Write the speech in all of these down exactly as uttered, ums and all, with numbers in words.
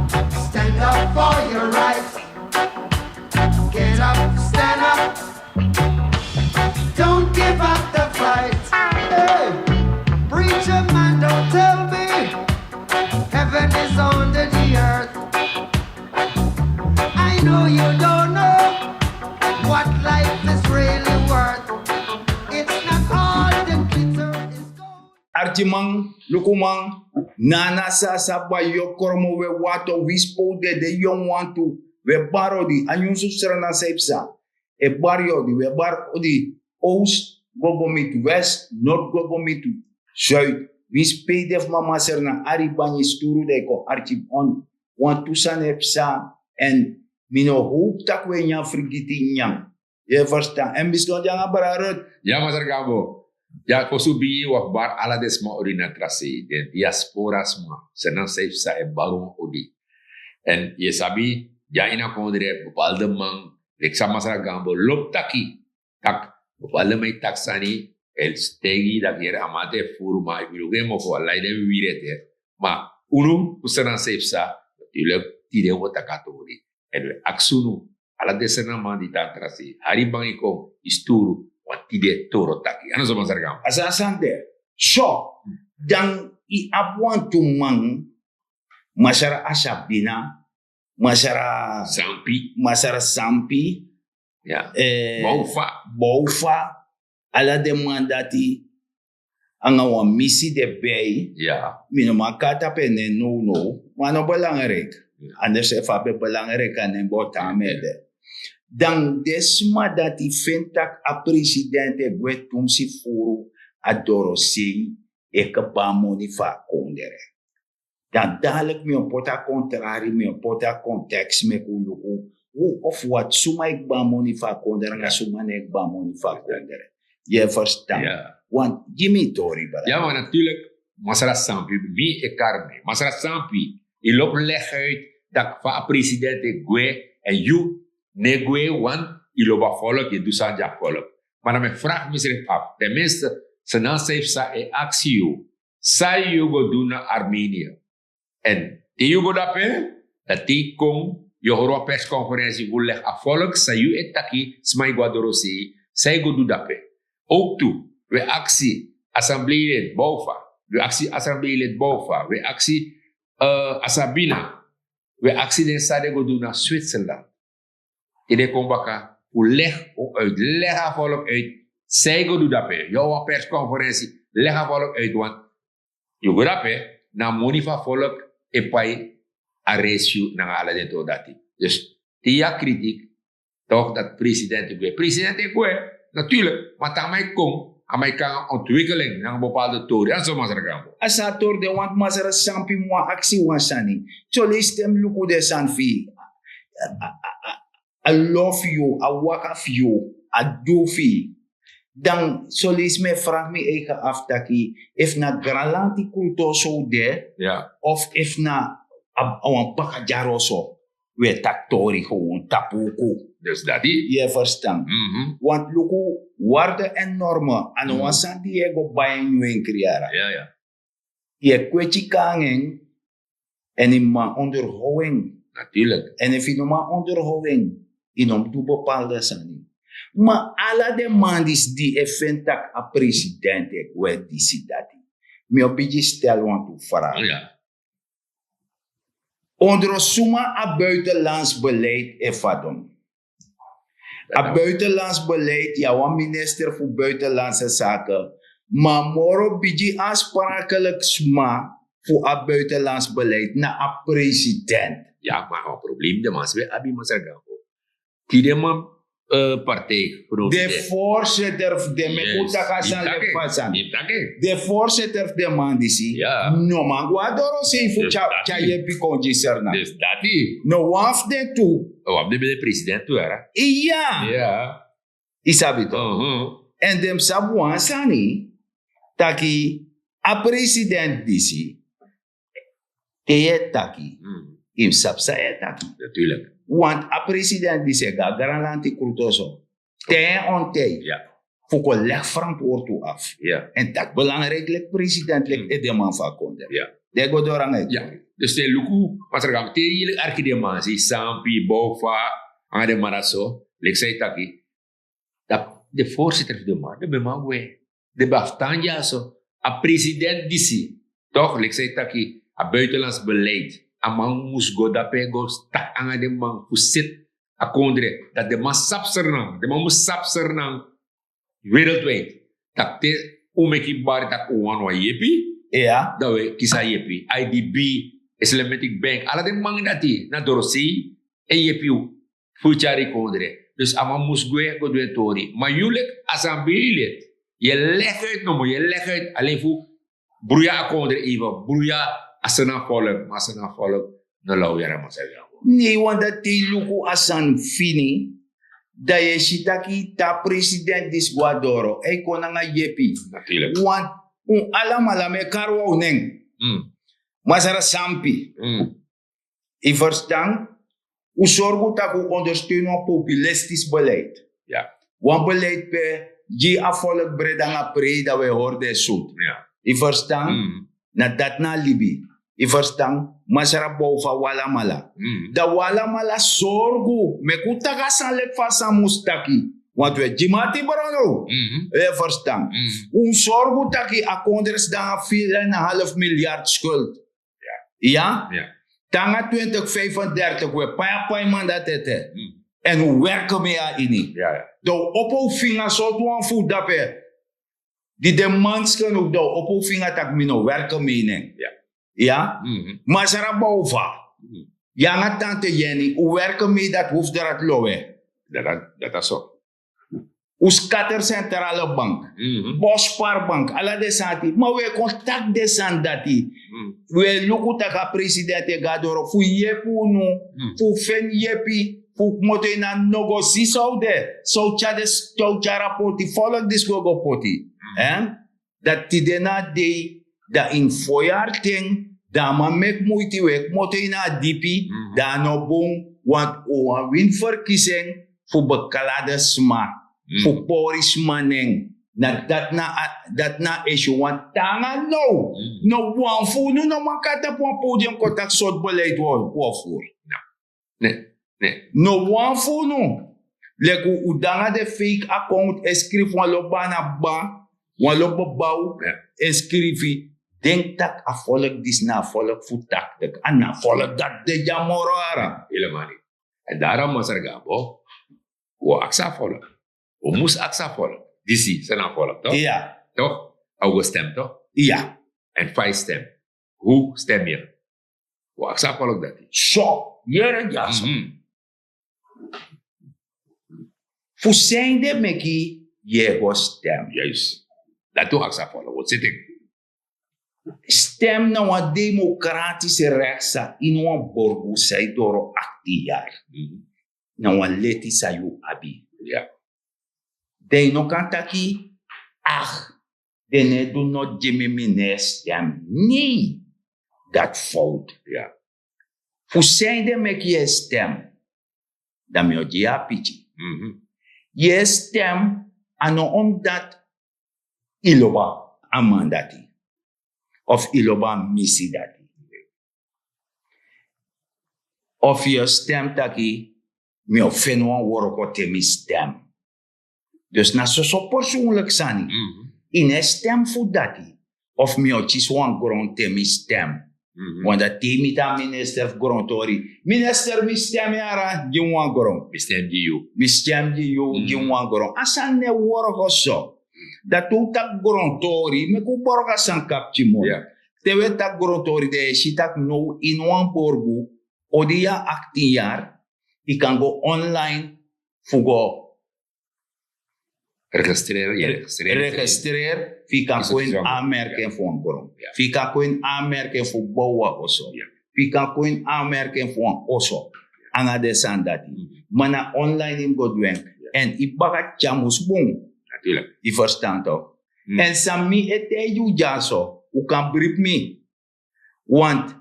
Stand up for your rights. Get up, stand up. Don't give up the fight. Hey, preacher man, don't tell me heaven is under the earth. I know you don't know what life is really worth. It's not all the glitter is gold. Arkiman, lukuman, nana sasa bayokromo we wato wispo dede yon wantu we bari odi a nyunsu srana sa e psa. E bari odi, we bari odi, oost go go miti west, noord go go miti zuid. Wi spei de fu mama srana ari bangi sturu de kon arki on. Wantu sani e psa. En mi no howpu tak' we nyan frigiti nyan. Yu e ferstan? En mi sidon de nanga brada Ruth. Ya masra Gambo. Ya kosu bigi wi abi bari ala den sma odi na tra sei, den diaspora sma, srana sa e psa e bari wan odi. En yu e sabi, ya ini a kondre bepaalde man, leki san masra Gambo lobi taki, tak' bepaalde man e taki sani, e stegi, dati yere a man ati e furu, ma efu yu luku en mofo a lai den wiwiri ete. Ma unu fu srana sa e psa, natuurlik tide wi o taki a tori. En wi e aksi unu, ala den srana man di tan tra sei, hari bangi kon, yu sturu wan tide toro taki. A no so masra Gambo? A so a sani de. So, dan yu abi wantu man, masra Asabina, masra Sampi. Masra Sampi, ya, eh, Boufa. Boufa, ala den man dati nanga wan misi de bei. Ya. Mi no man kon na tapu en nen nownow, ma a no belangrijk. Anders efu a ben belangrijk a nen ben o tan mi ede. Dan den sma dati feni tak' a president e gwe tumsi furu a dorosei, e kba moni fu a kondre. Dan dadilik mi o poti a kontrari, mi o poti a konteks meki un luku hu of wat, suma e kba moni fu a kondre nanga suma no e kba moni fu a kondre. Yu e ferstan? Ya. Want gi mi tori, brada. Ya, ma natuurlik, masra Sampi, mi e kari mi. Masra Sampi, yu lobi legi uit tak' fa a president e gwe, en yu no e gwe, want yu lobi a volk, yu e du sani gi a volk. Ma dan mi e vraag misrefi afu, ten minste, srana sa e psa e aksi yu, san yu go du na Armenia? En te yu go dape, dan te yu kon, yu o hori wan persconferentie fu legi a volk san yu e taki, sma e go na dorosei, san yu go du dape. Ook tu, wi e aksi assembleelid Boufa, wi e aksi assembleelid Boufa, wi e aksi, eh, Asabina, wi e aksi den san den go du na Switzerland. Te den kon baka, fu legi un uit, legi a volk uit san yu go du dape. Yu abi wan persconferentie, legi a volk uit, want yu go dape, na moni fu a volk e pai a reis fu yu nanga ala den tori dati. Dus te yu abi kritiek, toch, dati president e gwe. President e gwe, natuurlijk, ma te a man e kon, a man e kon nanga ontwikkeling, nanga bepaalde tori. A so masra Gambo. A so a tori de, want masra Sampi, mi wani aksi wan sani. Soleisi te mi luku den sani fu yu, a, a, a, a, a lo fu yu, a waka fu yu, a du fu yu. Dan soleisi mi e vraag mi eigen afu taki, efu na Granlanti Kruto so un de, ya, of efu na a, a wan baka dyari oso, wi e taki tori gewoon tapu uku. Dus dati. Yu e ferstan? Mhm. Want luku, waarde en normen, a no wan sani di yu e go bai ini yu enkri yara. Ya, ya. Yu e kweti kon nanga en, en yu man onderhow en. Natuurlijk. En efu yu no man onderhow en, yu no mus du bepaalde sani. Ma ala den man disi di e feni tak' a president e gwe disi dati, mi o bigin stel wantu vraag. Ya. Ondro suma a buitenlands beleid e fadon? A buitenlands beleid, yu abi wan minister fu buitenlandse zaken, ma a moro bigi aansprakelijk sma fu a buitenlands beleid na a president. Ya, ma a probleem de man swe abi, masra Gambo. Tide man, eh, partij fu den voorzitter fu den, meki un taki a sani leki fa a sani. De voorzitter fu den man disi, ya, no man go na dorosei fu tyari yepi kon gi Sranan. Dus dati. No wan fu den tu. Wan fu den ben de president tu, yara. Ya. Ya. Yu sabi toch? Mhm. En den mus sabi wan sani, taki a president disi, te yu e taki, yu mus sabi san yu e taki. Natuurlijk. Want a president disi e go na Granlanti Kruto so, te on te, ya, fu kon legi verantwoord afu. Ya. En dati belangrijk, leki president, leki edeman fu a kondre. Ya. Den go doro nanga yu. Ya. Dus te luku, masra gama te yu arki den man si sampi bofa, anga den man dati so, leki san yu taki, dan den voorzitter fu den man den ben man gwe. Den ben abi tan dyaso. A president disi, tok, leki san yu taki, a buitenlands beleid, a man mus go dape go taki anga den man fu seti a kondre, dati den man sabi sernan, den man mus sabi sernan, wereldwijd, tak' te un meki bari tak' un wani wan yepi, dan un e kisi a yepi. I D B, Islamic Bank, ala den bank dati na dorosei e yepi un fu tyari kondre. Dus a man mus gwe go du en tori, ma yu leki a san ben yu leti, yu e legi uit nomo, yu e legi uit alen fu bruya a kondre even, bruya a sena volk, ma a sena volk no law yara masari a go. Nei, want dati te yu luku a sani fini, dan yu e si taki te a president disi go na doro, a e kon nanga yepi. Natuurlik. Want un alamala, mi e kari wan un nen. Masra Sampi, yu ferstan? Un sorgu tak' un ondersteun wan populistisch beleid. Wan beleid pe gi a volk breda nanga prei, dan un e hori den e suntu. Yu ferstan? Na dati na a libi. Yu ferstan? Masra bow fu a walamala. Dan walamala sorgu meki un taki a sani leki fa a sani mus taki. Want un e gi mati bron now. Yu e ferstan? Un sorgu taki a kondre sidon nanga fil en a half milyard skuld. Ya. Te nanga twintig vijfendertig un e pai a paiman dati ete. Èn un werke mei a ini. Dan un opo un finga sortu wan fu un dape, di den mansken un dan un opo un finga tak' mi no werke mei nen. Ya. Masra bowfa, yu nanga tante yeni un werke mei dati un fu drat lowe. Dati a so. Un skater sentrale bank, bospar bank, ala den sani dati, ma un e kon taki den sani dati. Un e luku tak' a presidenti e go na doro fu yepi unu, fu feni yepi, fu kmoto ini a nogo si san un de, san un tyari a porti folok disi go go poti. Dati tide na a dei, dan ini fo yari ten, dan a man meki muiti un e kmoto ini a dipi, dan a no bun. Want un wani wini ferkisi en fu beklade sma, fu pori sma nen. Na dati na a esi un wani tan nanga now. No wan fu unu no man kon na tapu wan podium kon taki sortu beleid un o furu. No wan fu unu. Leki un de nanga den fake account e skrifi wan lobi bana, baba, wan lobi baw, e skrifi. Denki tak' a folk disi na a folk fu taktik, a na a folk dati de dya moro ara. En darom masra gabo, un o aksi a folk. Un mus aksi a folk disi san na a folk, tok? Tok? A un go stem, tok? Èn fa yu stem? Hu stem yu? Un o aksi a folk dati. So, yere dyaso. Fu san ede meki yu e go stem? Dati un aksi a folk, un o seti en. Stem na wan demokratisi reksa ini wan borgu san e doro aktin yari. Na wan leti san yu abi. Dan yu no kan taki, ah, den no e du noti gi mi, mi no e stem. Nei, dati fowtu. Fu san ede meki yu e stem? Dan mi o gi yu a piki. Yu e stem, a no omdati yu lobi a man dati, of yu lobi a misi dati. Of yu e stem taki, mi o feni wan worko te mi stem. Dus na soso persoonlik sani. Yu no e stem fu dati. Of mi o kisi wan gron te mi stem. Want dan te yu miti a minister fu grontori, minister, mi stem yara, gi mi wan gron. Mi stem gi yu. Mi stem gi yu, gi mi wan gron. A sani no e worko so. Dati un taki grontori, meki un borgo a sani kapki moro. Te un e taki grontori, dan yu e si tak' now ini wan borgu, odi yu na aktin yari, yu kan go online fu go registreri, registreri, fu yu kan kon ini anmerking fu wan gron, fu yu kan kon ini anmerking fu bow wan oso, fu yu kan kon ini anmerking fu wan oso, nanga den sani dati. Ma na online yu mus go du en. Èn yu baka tyari mus bun. Yu ferstan tok? Èn san mi e taigi yu dyaso, un kan bribi mi. Want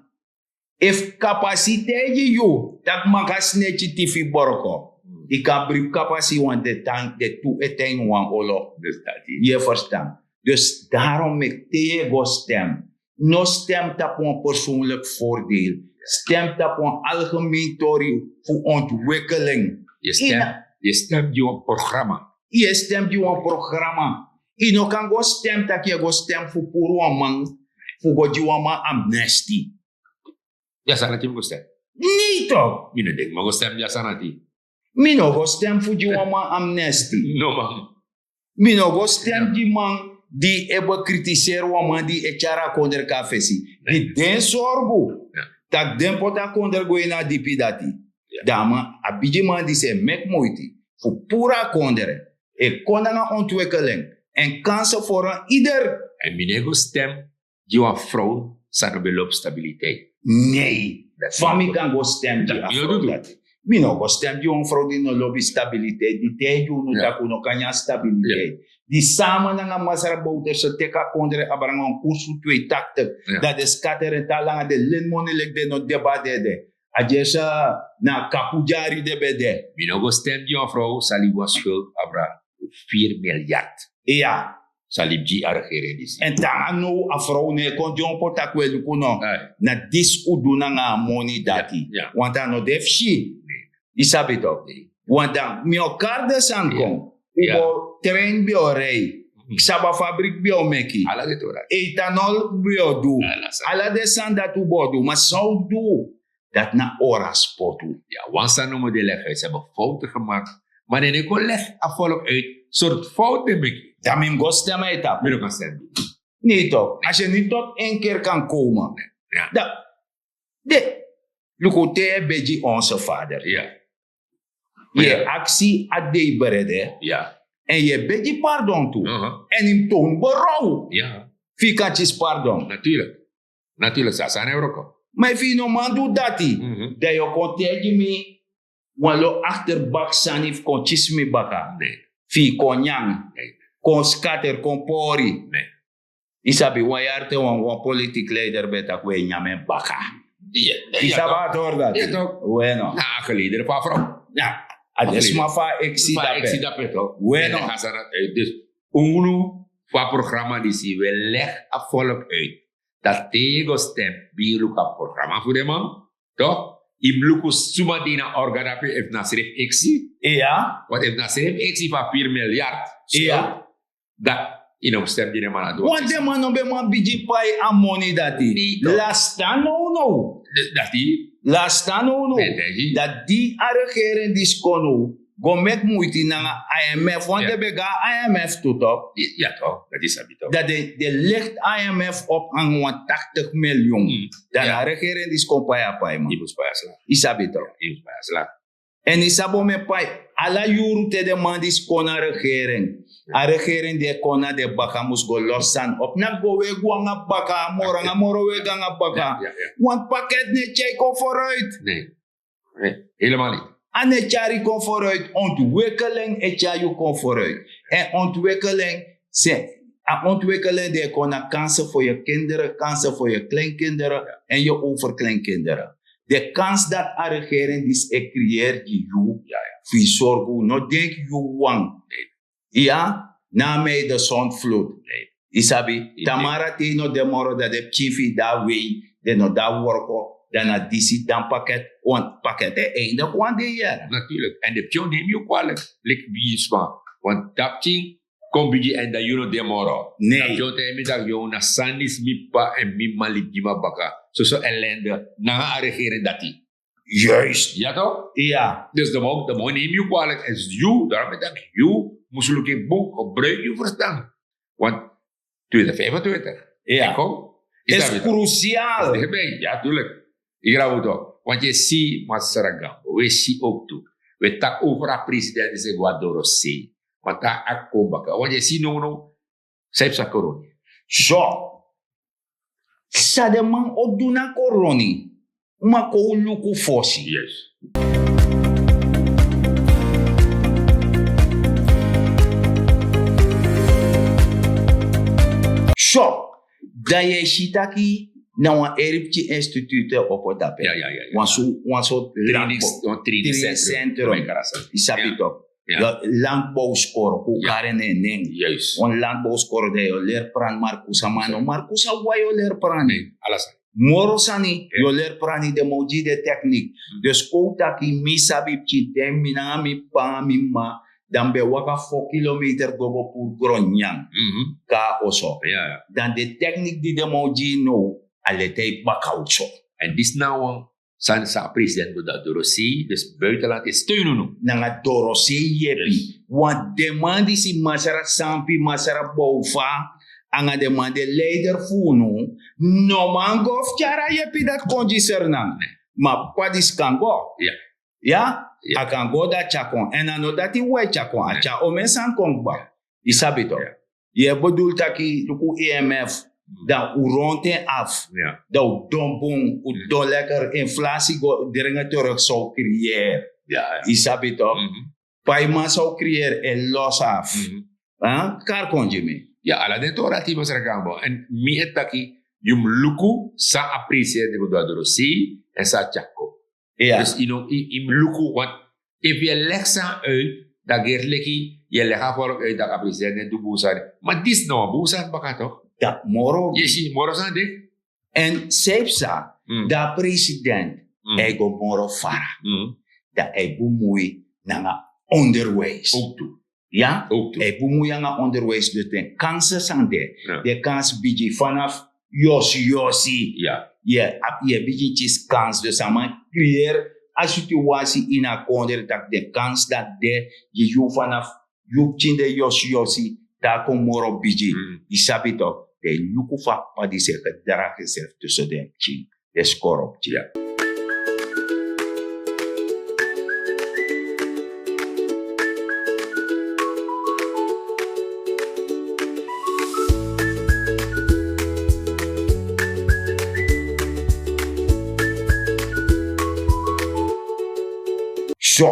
efu kapasiteit gi yu tak' man kan sneki tifi borgo, yu kan bribi kapasi, want den tan, den tu e tan ini wan olo. Yu e ferstan? Dus darom meki te yu e go stem, No stem tapu wan persoonlijk voordeel. Stem tapu wan algemeen tori fu ontwikkeling. Yu stem gi wan programma. Yu e stem gi wan programma. Yu no kan go stem taki yu e go stem fu puru wan man, fu go gi wan man amnesty. Ya sanati mi go stem. Nei tok. Mi no denki mi go stem ya sanati. Mi no go stem fu gi wan man amnesty. No man. Mi no go stem gi man di e bekritiseri wan man di e tyari a kondre kon na fesi. Di den sorgu tak' den poti a kondre go ini a dipi dati. Dan a man, a bigi man disi e meki moiti fu puru a kondre, e kon nanga ontwikkeling èn kansen for en ider. Èn mi no e go stem gi wan frow san no ben lobi stabiliteit. Nei. Fa mi kan go stem gi a frow dati? Mi no go stem gi wan frow di no lobi stabiliteit, di taigi unu tak' un no kan nyan stabiliteit. Di sama nanga masra bowterse teki a kondre abra nanga wan kursu twee taktik. Dan den skater en tan langa den leni moni leki den no deba dede. A gersa na a kapu dyari den ben de. Mi no go stem gi wan frow san libi wan skuld abra firi milyard. Iya. San libi gi a regering disi. Èn te nanga now a frow no e kon dyompo tak' un e luku no, na disi un du nanga a moni dati. Wantu a no de fu si. Yu sabi tok? Wantu dan mi o kari den sani kon. Un bo trein ben o rei, ksaba fabrik ben o meki, etanol ben o du. Ala den sani dati un bo du, ma san un du? Dati na ora spotu. Ya, wan sani no model leg uit se ben fouten gemaakt. Maar den no e kon leg a volk uit sortu fout den meki. Dan mi mus go stem na yu tapu. Mi no kan stem. Nei tok, a si en ni tot en keri kan komen. Dan de, luku te yu e begi onze vader, yu e aksi a dei brede, èn yu e begi pardon tu. Èn yu mus town berow fu yu kan kisi pardon. Natuurlik, sa sani e wroko. Ma efu yu no man du dati, dan yu o kon taigi mi wan lo akterbak sani fu kon kisi mi baka, fu yu kon nyan, kon skater, kon pori. Yu sabi wan yari te wan wan politik leider ben taki un e nyan mi en baka. Yu sabi a tori dati? Weno. Na a geleider fu a frow. A de sma fu a eksi dape. Weno. Dus unu fu a programma disi un e legi a volk uit dati te yu e go stem, ben yu luku a programma fu den man. Tok, yu mus luku suma de ini a orga dape, efu na srefi eksi. Iya. Want efu na srefi eksi fu a firi milyard, iya, dan yu no mus stem gi den man na du. Want den man no ben man bigin pai a moni dati. Lasta nownow. Dati. Lasta nownow. Dati a regering disi kon now go meki muiti nanga imf, want den ben go na imf tu tok. Ya tok, dati sabi tok. Dati den licht imf op nanga wan taktig miljoen. Dan na a regering disi kon pai a paiman. Yu mus pai a sla. Yu sabi tok. Yu mus pai a sla. Èn yu sabi o mi e pai ala yuru te den man disi kon na regering. A regering di e kon na den baka mus go losi sani op, na go wegi wan nanga baka moro nanga moro wegi nanga baka. Want paket no e tyari kon foruit. Helemaal niet. A no e tyari yu kon foruit. Ontwikeling e tyari yu kon foruit. Èn ontwikeling, se a ontwikeling di e kon na kansen for yu kinderen, kansen for yu kleinkinderen èn yu overkleinkinderen. De kans dati a regering disi e kriyeri gi yu fu yu sorgu, no denki yu wan. Iya, na a mei de sondvloed. Yu sabi, tamara te yu no de moro, dan den pikin fu yu de na wei, den no de na worko, dan na disi dan paket. Want paket e eindig wan dei yere. Natuurlik. Èn den pikin o nemi yu kwalik, leki wi sma. Want dati pikin kon bigi èn dan yu no de moro. Nei. Dati pikin o taigi mi tak' yu na sani disi mi p'pa èn mi m'ma libi gi mi na baka. Soso ellende nanga a regering dati. Juist. Ya tok? Ya. Dus dan mi o nemi yu kwalik, èn yu, dan mi taki yu mus luku en bun, gebruik yu verstan. Want twintig vijfentwintig, ya, kom. Is cruciaal. Is dichtbij, ya, tuurlijk. Yu grabu tok. Want yu e si masra Gambo, wi e si ook tu. Wi e taki over a president disi e go na dorosei. Ma te a kon baka, want yu e si nownow san yu psa koroni. So, san den man o du na koroni, ma kon un luku fosi. Yes. So, dan yu e si taki na wan eri pikin instituut e opo dape. Wan sortu trainingscentrum. Yu sabi tok. Landbouwskoro kon kari en na en nen. Wan landbouwskoro dan yu o leri prani markusa mano markusa wan yu o leri prani. Moro sani yu o leri prani den man o gi yu den teknik. Dus kon un taki mi sabi pikin ten mi nanga mi p'pa nanga mi m'ma dan mi ben waka fo kilometer go go puru gron nyan kon na oso. Dan den teknik di den man o gi yu now a leti a e baka oso. Èn disi na wan sani san a president go du na dorosei dus buitenland e steun unu. Nanga dorosei yepi wan den man disi masra sampi masra bowfa nanga den man den leider fu unu no man go fu tyari a yepi dati kon gi sernan. Ma p'pa disi kan go. Ya a kan go dan a tyari kon èn a no dati wi e tyari kon a tyari omen sani kon kba. Yu sabi to? Yu e bedul taki luku imf dan un rontu en afu dan un don bun un don lekker inflasi go dringe teruk san un kriyeri. Yu sabi to? Paiman san un kriyeri e los afu. Kari kon gi mi. Ya ala den tori ati masra gambo èn mi e taki yu mus luku san a presidenti fu du a dorosei èn san a tyari kon. Dus yu no yu mus luku want efu yu e legi san uit dan gersi leki yu e legi a volk uit dan a presidenti e du bun sani. Ma disi na wan bun sani baka tok. Dan moro yu e si moro sani de. Èn san yu psa dan a president a e go moro fara dan a e bemui nanga onderwijs. Ya a e bemui nanga onderwijs dus den kanse san de den kansi bigin fanafu yosi yosi. Yu e bigin kisi kansi dus a man kriyeri a situasi ini a kondre tak' den kansi dati de gi yu fanafu yu pikin de yosi yosi. Te a kon moro bigi yu sabi tok den e luku fu a p'pa disi e gedragi enselfi tusun den pikin den skoro pikin. So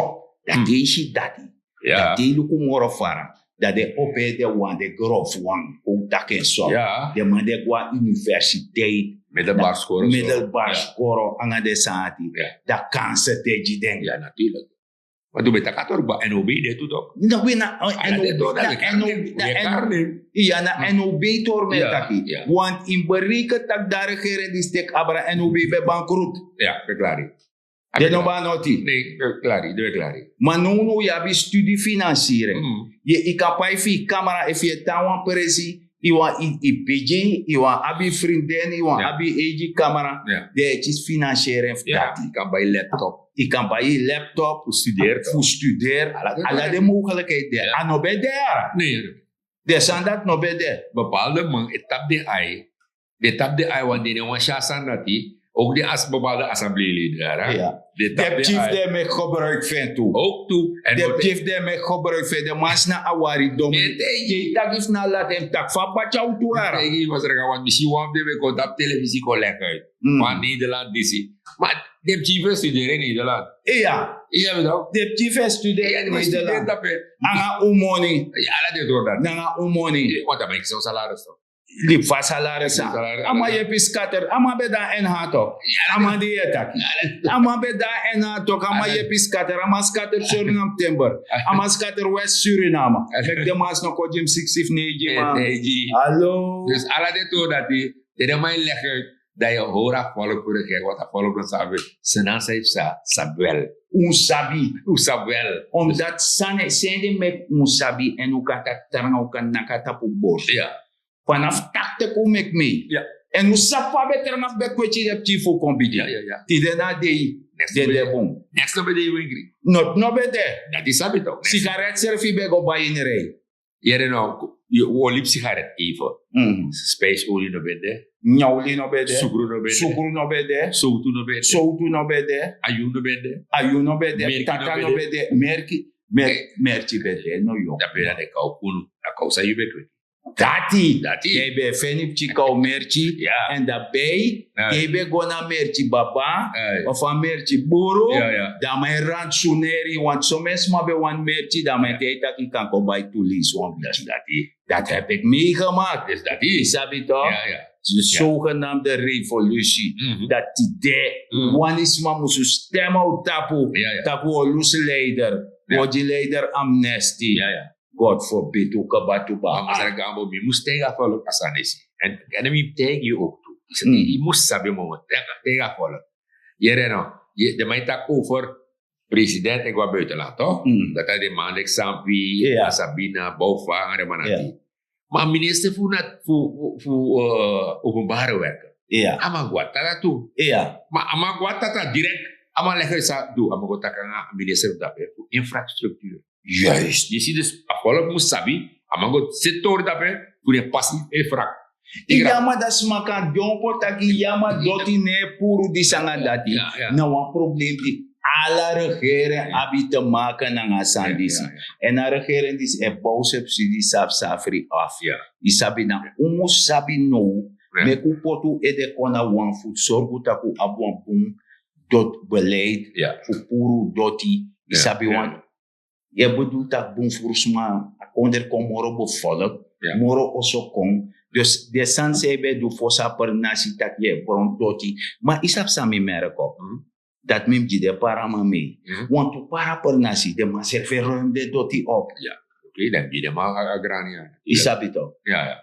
dan den e si dati dan den e luku moro fara dan den opo ede wan den grofu wan kon un taki en so. Den man di e go na universiteit middelbari skoro nanga den sani ati dan kanse de gi den. Ma tu ben taki a tori kba nob de tu tok. No ben na nob tori mi e taki want yu mus bereken tak' dan regering disi teki abra nob ben bankrut. Den no ben a noti. Ma nownow yu abi studi finansiring. Yu kan pai fu yu kamera efu yu e tan wan presi yu wan yu bigi yu wan abi yu frindin yu wan abi yu eigi kamera. Den e kisi finansiering fu dati. Yu kan bai yu laptop fu studeri. Ala den mogelikheid de a no ben de yara. Den sani dati no ben de. Bepaalde man e tapu den ai den tapu den ai wan den ne wan si a sani dati. Ouk den asi bepaalde asamblei leden yara. Den tapu den ai den pikin fu den meki gebruik fu en tu. Ouk tu den pikin fu den meki gebruik fu en den man si na a wari domi. Den e taki fu na lati en mus taki fu a bati a utu yara. Yu masra ga wan mi si wan fu den ben kon tapu televisi kon legi uit fu a nederland disi. Ma den pikin fu en studeri en nederland. Iya. Den pikin fu en studeri en nederland. Nanga un moni. Ala den dori dati nanga un moni. Wanta ben kisi un salaris. Libi fu a salaris san a man yepi skater a man ben de na en han tok. A man di yu e taki a man ben de na en han tok a man yepi skater a man skater surinam timber. A man skater west surinam. Meki den man si no kon gi mi siksi fu neigi man. Alo. Dus ala den tori dati te den man e legi uit dan yu hori a volk fu regeri want a volk no sabi. Senan san yu psa sabi wel. Un sabi. Un sabi wel. Omdat sani sende meki un sabi èn un kan taki tranga un kan naki a tapu borsu. Fanafu takte kon meki mei. Èn un sabi fa a ben tranga fu ben kweti den pikin fu un kon bigin. Tide na a dei den de bun. Neks no ben de yu wengri. Noti no ben de. Dati sabi tok. Sigaret srefi ben go bai ini rei. Yere no, un o libi sigaret even. Spijsi oli no ben de. Nyawli no ben de. Sukru no ben de. Sukru no ben de. Sowtu no ben de. Sowtu no ben de. Ayu no ben de. Ayu no ben de. Tata no ben de. Merki. Merki ben de no yong. Dape na den kaw kunu na kaw san yu ben kweti. Dati. Dati den ben feni pikin kaw merki. Èn dape den ben go na merki baba of a merki buru. Dan man e ransuneri want somen sma ben wani merki dan man e tei taki kan kon bai tu lisi wan pikin. Dati heb ik meegemaakt. Yu sabi tok? De sogenamde revolusi dati de wani sma musu stem a un tapu. Taki un o lusu leider. Wi o gi leider amnesty. God forbid wi kaba tu baka. Masra Gambo, mi mus taigi a folku a sani disi. En mi taigi yu ook tu. Yu mus sabi, mama, taigi a folku. Yere no, den man e taki over president e go na buitenland, toch? Dati a den man leki Sampi, Sabina, Boufa, en den man dati. Ma a minister fu nat fu fu openbare werken, a man go na tata tu. Ma a man go na tata direct, a man legi san a du, a man go taki nanga a minister fu dape fu infrastructuur. Juist. Yu si, dus a folku mus sabi, a man go seti tori dape fu den pasi infra. Yu yama, dan sma kan dyompo taki yama, doti no e puru disi nanga dati. Na wan problem di ala regering abi te maken nanga a sani disi. En a regering disi e bow subsidi safsafri af. Yu sabi, na un mus sabi now, meki un poti un ede kon na wan fu sorgu tak' un abi wan bun doti beleid fu puru doti. Yu sabi, wan yu e bedul tak' bun furu sma, a kondre kon moro bevolk, moro oso kon. Dus den sani san yu ben du fosi a pernasi, tak' yu e bron doti. Ma yu sabi san mi merk op? Dati mi mus gi den paraman mei. Wantu para pernasi den man srefi e ruim den doti op. Oké, dan gi den man a grani. Yu sabi tok?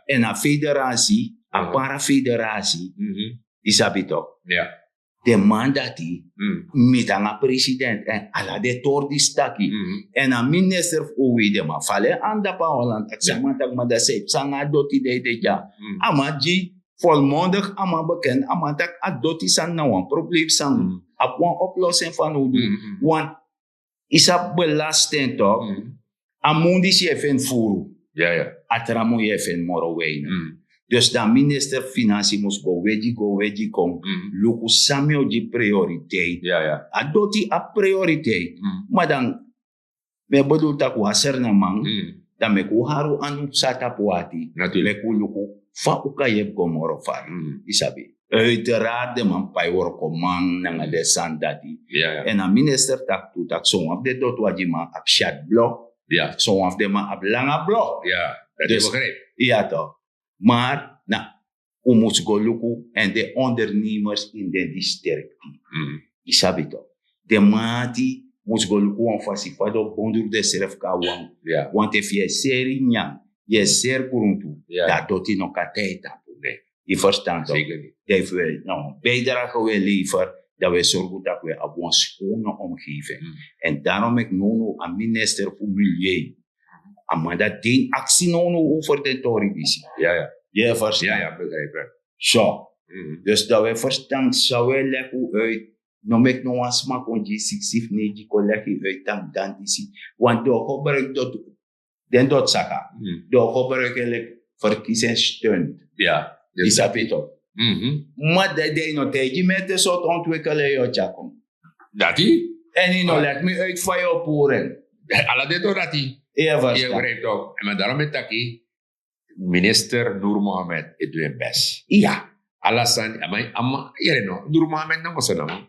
En a federasi, a para federasi, yu sabi tok? Den man dati miti nanga president en ala den tori disi taki. En a minister fu wi, den man fali en anda pa Holland, aksi a man taki, ma dan san yu psa nanga a doti di yu de dya? A man gi volmondig, a man bekend, a man taki a doti sani na wan problem sani. Abi wan oplossing fanowdu. Want yu sabi, belasting tok, a mun disi yu e feni furu, a tra mun yu e feni moro weinig. Dus dan minister fu finansi mus go wegi, go wegi kon luku san mi o gi prioriteit. A doti abi prioriteit. Ma dan mi e bedul tak' wan sernaman, dan meki un hari un anu psa tapu ati, meki un luku fa un kan yepi go moro fari. Yu sabi, uiteraard den man pai workoman nanga den sani dati. En a minister taki tu tak' son wan fu den doti wagi man abi syat blo, son wan fu den man abi langa blo. Dus ya tok. Maar na un mus go luku en den ondernemers in den distrikti. Yu sabi tok? Den man ati mus go luku wan fasi fa den o bondru densrefi kon na wan. Want efu yu e seri nyan, yu e seri gruntu, dan a doti no kan tan yu tapu. Yu ferstan tok? Dan efu wi no bijdrage wi e lever, dan wi e sorgu tak' wi abi wan skone omgeving. En darom meki nownow a minister fu milieu, a man dati den aksi nownow over den tori disi. Yu e ferstan? So, dus dan wi e ferstan san wi e legi un uit. No meki no wan sma kon gi siksi fu neigi kon legi uit tan dan disi. Want den o gebruik doti, den doti saka, den o gebruik en leki verkiezing stunt. Yu sabi tok? Ma den, den no taigi mi ete sortu ontwikkeling yu o tyari kon. Dati. En yu no legi mi uit fa yu o puru en. Ala den tori dati. Yu e ferstan? Yu e begrijp tok? En ma darom mi e taki, minister Nur Mohammed e du en best. Ala sani a man, a man, yere no, Nur Mohammed nanga Sranan.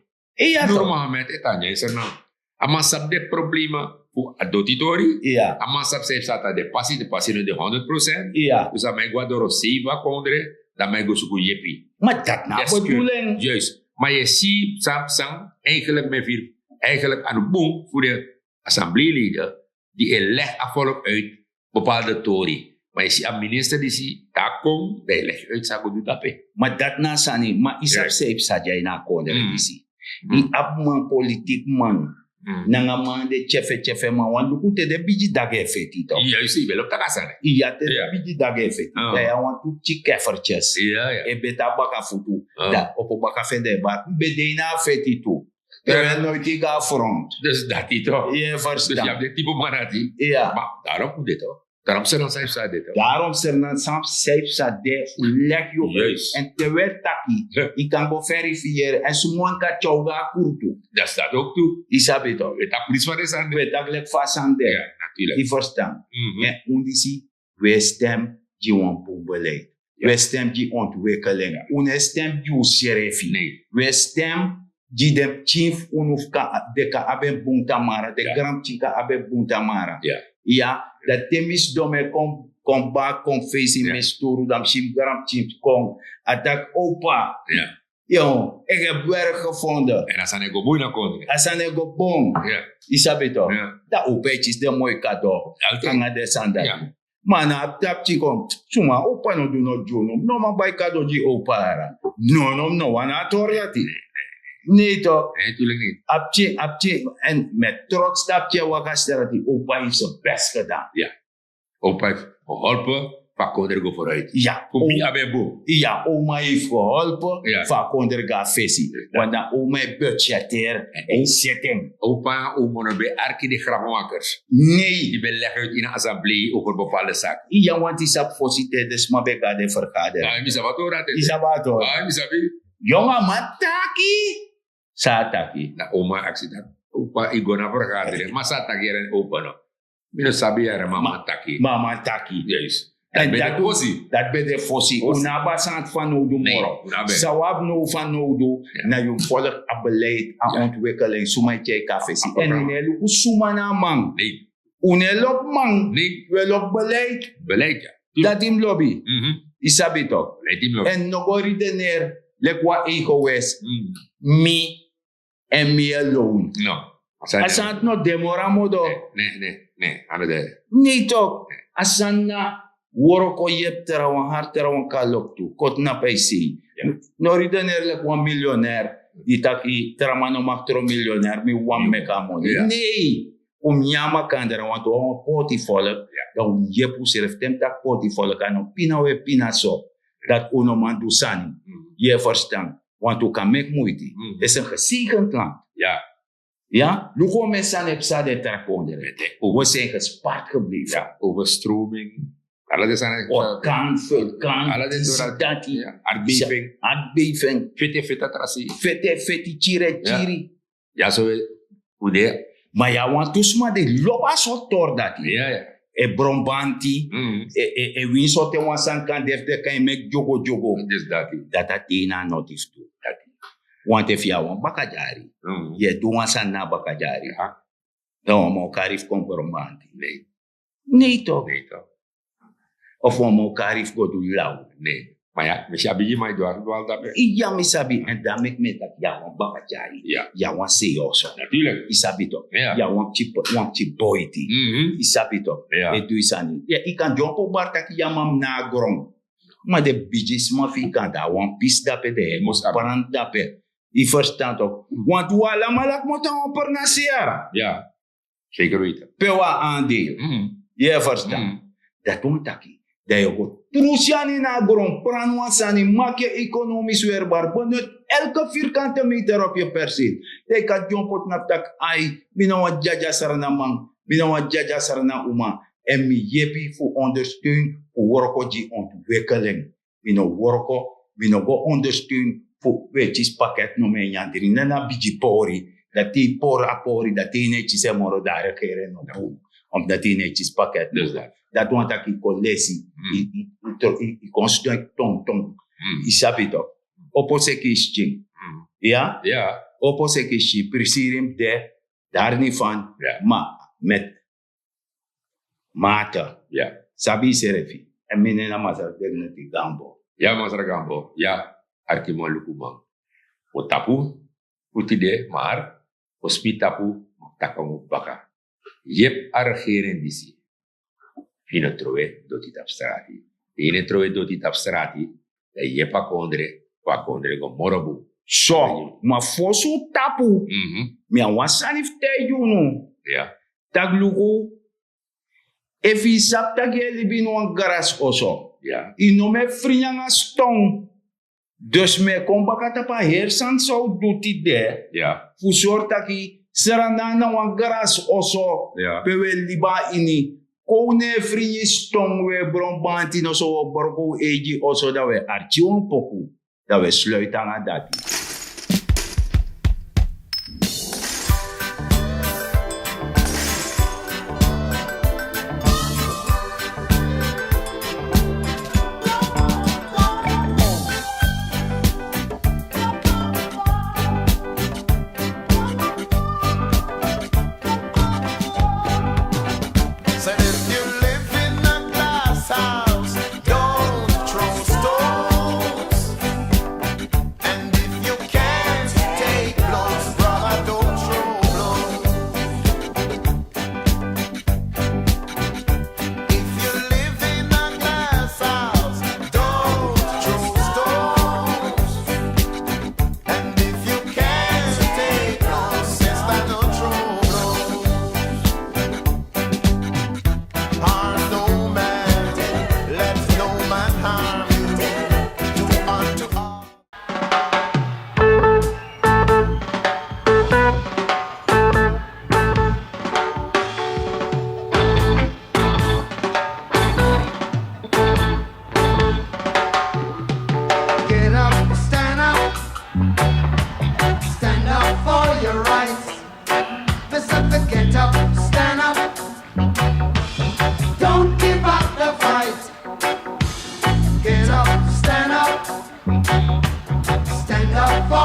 Nur Mohammed e tan nanga Sranan. A man sabi den problema fu a doti tori. A man sabi san yu psa, tak' den pasi, den pasi no de honderd procent. Dus a man e go na doro seibi a kondre, dan a man e go suku yepi. Ma dati na a bedoeling. Juist. Ma yu e si san, san eigenlijk mi e firi, eigenlijk a no bun fu den assembleeleider di e legi a volk uit bepaalde tori. Ma yu si a minister disi, dan a kon, dan yu legi uit san a go du dape. Ma dati na a sani, ma yu sabi san yu psa dya ini a kondre disi. Yu abi man, politiki man, nanga man de tyefe tyefe man, wan luku te den bigi dagi e feti tok. Yu si, yu ben lobi taki a sani. Iya, te den bigi dagi e feti, dan yu a wantu pikin kefertyes e beti a baka futu. Dan opo baka fende e bari, mi ben de ini a feti tu. Terwijl noiti go na front. Dus dati tok. Yu e ferstan? Dus yu abi den type man dati. Ma darom un de tok. Darom Sranan san yu psa de tok. Darom Sranan san yu psa de, un legi yu uit. En te wi e taki, yu kan go verifiëren. En suma kan tyari un go na kurtu. Dati dati ook tu. Yu sabi tok? Wi e taki leki fa den sani de. Wi e taki leki fa sani de. Yu ferstan? En un disi, wi e stem gi wan bun beleid. Wi e stem gi ontwikkeling. Un no e stem gi unsrefi. Wi e stem gi den pikin fu unu fu kan, den kan abi en bun tamara, den granpikin kan abi en bun tamara. Iya, dan te mi sidon, mi e kon, kon baka, kon fesi, mi e sturu, dan mi si mi granpikin kon, a taki: "Opa, Yo, ik heb werk gevonden. En a sani e go bun na kondre. A sani e go bun. Yu sabi to. Dan opa e kisi den moi kado. Nanga den sani dati. Ma na a pikin kon, suma opa no du no gi unu, no man bai kado gi opa ara. No no no wan na a tori dati. Nei to. A pikin a pikin. En met trots tapu yu e waka strati, opa yu so best gedan. Opa yu fu holpen fu a kondre go foruit. Fu mi abi en bun. Oma yu fu holpen fu a kondre go a fesi. Want dan oma e budgeteer en seti en. Opa nanga oma no ben arki di grapmakers. Nei. Di ben leg uit ini assemblee over bepaalde zaken. Yu ya want yu sabi fosi te den sma ben go na den fergaderi. Yu sabi a tori. Yu sabi a tori. Yongu a man taki. San a taki? Na oma aksi taki, opa yu go na fergaderi, ma san a taki yere en opa no? Mi no sabi yere ma a man taki. Ma a man taki. Dati ben de fosi. Un no abi a sani fanowdu moro. San un abi now fanowdu na yu mus folg a beleid, a ontwikkeling, suma e tyai kon na fesi. Èn un no e luku suma na a man. Un no e lobi man. Un e lobi beleid. Beleid ya. Dati mus lobi. Yu sabi tok. Èn no go redeneer leki wan egoist. Mi èn mi alone. A sani no de moro a modo. Nei tok. A sani na wroko yepi trawan hari trawan kan lobi tu koti na pai sei. No redeneer leki wan milionair di taki tra man no mag tron milionair mi wan meki a moni. Nei. Un mus nyan makandra wantu wan poti folk. Dan un mus yepi unsrefi te mi taki poti folk a no pina un e pina so. Dati un no man du sani. Yu e ferstan? Wantu un kan meki muiti. Disi en geseigent land. Ya, luku omen sani e psa den tra kondre. We sen gespart gebleven. Overstroming. Ala den sani. Orkan, vulkan, disi dati. Aardbeving. Aardbeving. Fete fete a tra sei. Fete fete kiri e kiri. Ya so we un de. Ma yu a wantu sma di lobi a sortu tori dati. E bron banti. E wini sortu en wan sani kan de fu den kan e meki dyogo dyogo. Dati a de ini a noti fu tu. Wantu efu yu a wan bakadyari, yu e du wan sani na a bakadyari, dan wan man o kari fu kon bron banti. Nei to. Of wan man o kari fu go du law. Nei. Ma ya mi si a bigi man e du a du al dape. Ya mi sabi èn dan meki mi e taki ya wan bakadyari. Ya wan seyoso. Yu sabi to. Ya wan pikin boiti. Yu sabi to. E du yu sani ya yu kan dyompo bari taki ya man mus na a gron. Ma den bigisma fu yu kan dan a wan pisi dape den e mus pranti dape. Yu ferstan to? Wantu wi alamala kmoto a wan pernasi yara. Pe wan andeel. Yu e ferstan? Dati wan taki dan yu o go trusi ani na a gron pran wan sani maki yu ekonomis werbar benut elke virkante meter op yu persil. Dan yu kan dyompo tnapu taki ai, mi na wan dyadya srana man, mi na wan dyadya srana uma. Èn mi yepi fu ondersteun fu wroko gi ontwikkeling. Mi no wroko, mi no go ondersteun fu un e kisi paket no mi e nyan dringi na na bigi pori. Dati e pori a pori dati e no e kisi en moro dan a regering no bun. Omdati e no e kisi paket no. Dati wan taki yu kon lesi, yu kon ston yu tonton. Yu sabi to? Opo seki yu skin. Ya. Opo seki yu skin prisiri mus de. Dari ni fan ma met mate. Sabi yusrefi. Èn mi nen na masra dignity gambo. Ya masra gambo ya. Arkiman lukuman, o tapu fu tide mar o spi tapu. Takan o baka. Yepi a regering disi. Fu yu no trowe doti tapu strati. Yu no e trowe doti tapu strati. Dan yepi a kondre fu a kondre go moro bun. So ma fosi un tapu, mi a wan sani fu taigi unu. Tak' luku, efu yu sabi tak' yu e libi ini wan grasi oso, yu no mu e frini nanga ston. Dus mi e kon baka tapu a heri sani san un du tide fu sori tak' srana na wan grasi oso pe un e libi na ini. Kon un no e frini ston un e bron banti noso un o broko un eigi oso dan un e arki wan poku. Dan un e sluiti nanga dati. Send if you live in a glass house, don't throw stones. And if Get up, stand up. Don't give up the fight. Get up, stand up. Stand up for